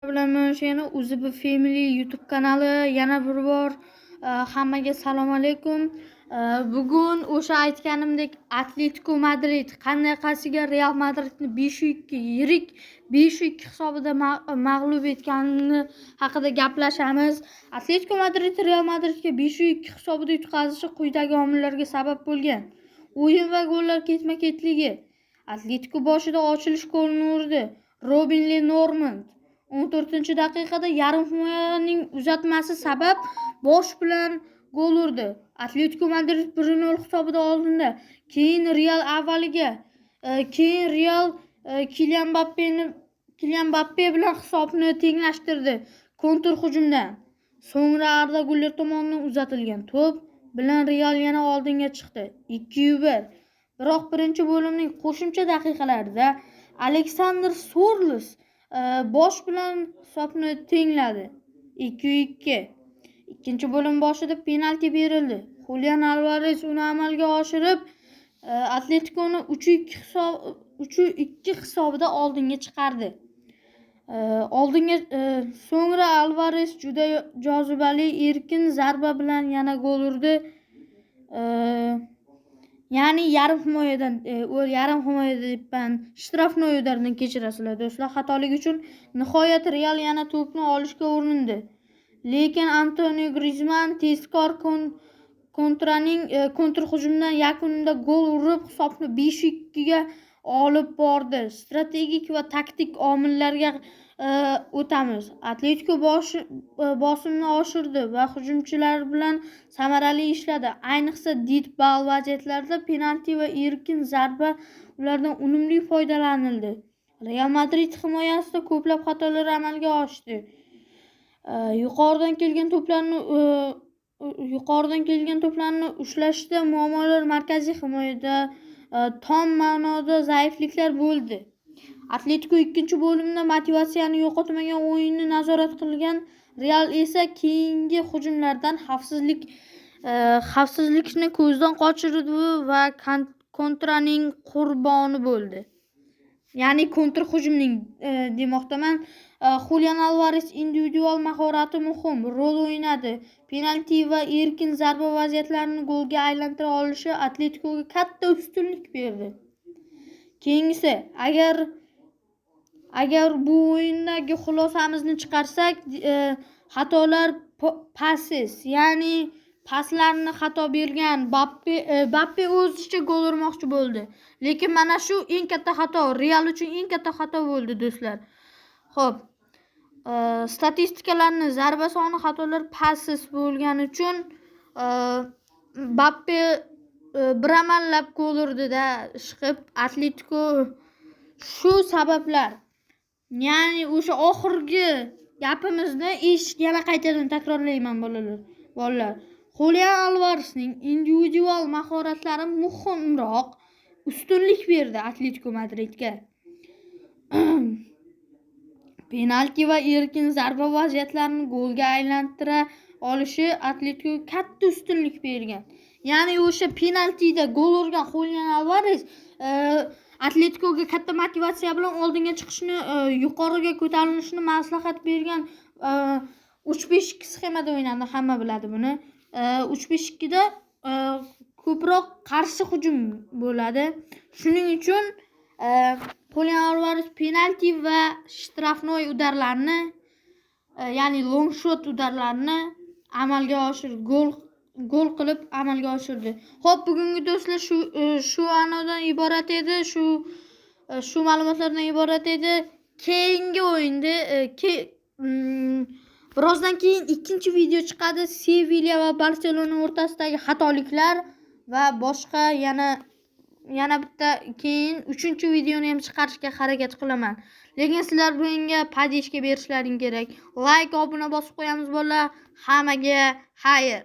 Bilan yana UZB Family YouTube kanali yana bir bor hammaga salom alaykum. Bugun o'sha aytganimdek Atletico Madrid qanaqasiga Real Madridni 5-2, yirik 5-2 hisobida mag'lub etganini haqida gaplashamiz. Atletico Madrid Real Madridga 5-2 hisobida yutqazishi quyidagi omillarga sabab bo'lgan. O'yin va gollar ketma-ketligi. Atletico boshida ochilish golini urdi. Robin Le Normand 14-daqiqada yarim himoyaning uzatmasi sabab bosh bilan gol urdi. Atletico Madrid 1-0 hisobida oldinda. Keyin Real avvaliga, keyin Real Kilian Mbappe bilan hisobni tenglashtirdi kontr hujumdan. So'ngra Arda Guler tomonidan uzatilgan to'p bilan Real yana oldinga chiqdi. 2-1. Biroq birinchi bo'limning qo'shimcha daqiqalarida Aleksandr Sorlos bosh bilan hisobni tengladi. 2-2. Ikkinchi bo'lim boshida penalti berildi. Julian Alvarez uni amalga oshirib, Atletikoni 3-2 hisob 3-2 hisobida oldinga chiqardi. Oldinga so'ngra Alvarez juda jozibali erkin zarba bilan yana gol urdi. Ya'ni yarim himoyadan, yarim himoya debman, штрафной удар dan, kechirasizlar do'stlar, xatolik uchun. Nihoyat Real yana to'pni olishga urindi. Lekin Antonio Grizmann tezkor kontraning kontr hujumdan yakunida gol urib, hisobni 5-2 ga olib bordi. Strategik va taktik omillarga o'tamiz. Atletico bosimni oshirdi va hujumchilar bilan samarali ishladi. Ayniqsa dead ball vaziyatlarida penalti va erkin zarba ulardan unumli foydalanildi. Real Madrid himoyasida ko'plab xatolar amalga oshdi. Yuqoridan kelgan to'plarni ushlashda muammolar, markaziy himoyada tom ma'noda zaifliklar bo'ldi. Atletico ikkinchi bo'limda motivatsiyani yo'qotmagan, o'yinni nazorat qilgan. Real esa keyingi hujumlardan xavfsizlikni ko'zdan qochirdi va kontraning qurboni bo'ldi. Ya'ni kontr hujumning demoqdaman. Julian Alvarez individual mahorati muhim rol o'ynadi. Penalti va erkin zarba vaziyatlarini golga aylantira olishi Atletikoga katta ustunlik berdi. Keyingisi, agar bu o'yindagi xulosamizni chiqarsak, xatolar passes, ya'ni paslarni xato bergan Bappe o'zicha gol urmoqchi bo'ldi. Lekin mana shu eng katta xato, Real uchun eng katta xato bo'ldi, do'stlar. Xo'p, statistikalarni zarba soni, xatolar, passes bo'lgani uchun Bappe bir amallab gol urdida ishqib Atletico shu sabablar. Ya'ni o'sha oxirgi gapimizni yana qaytadan takrorlayman, bolalar. Bolalar. Julian Alvaresning individual mahoratlari muhimroq ustunlik berdi Atletico Madridga. Penalti va erkin zarba vaziyatlarini golga aylantira olishi Atletico katta ustunlik bergan. Ya'ni o'sha penaltida gol urgan Julian Alvarez Atletikoga katta motivatsiya bilan oldinga chiqishni, yuqoriga ko'tarilishni maslahat bergan. 3-5-2 sxemada o'ynadi, hamma biladi buni. 3-5-2da ko'proq qarshi hujum bo'ladi. Shuning uchun Julian Alvarez penalti va штрафной удар larni, ya'ni long shot удар larni amalga oshirdi, gol qilib amalga oshirdi. Xo'p, bugungi do'stlar shu anodan iborat edi, shu ma'lumotlardan iborat edi. Keyingi o'yinda birozdan keyin ikkinchi video chiqadi. Sevilya va Barselona o'rtasidagi xatoliklar va boshqa yana bitta, keyin uchinchi videoni ham chiqarishga harakat qilaman. Lekin sizlar bunga поддержка berishlaring kerak. Layk, obuna bosib qo'yamiz, bolalar. Hammaga xayr.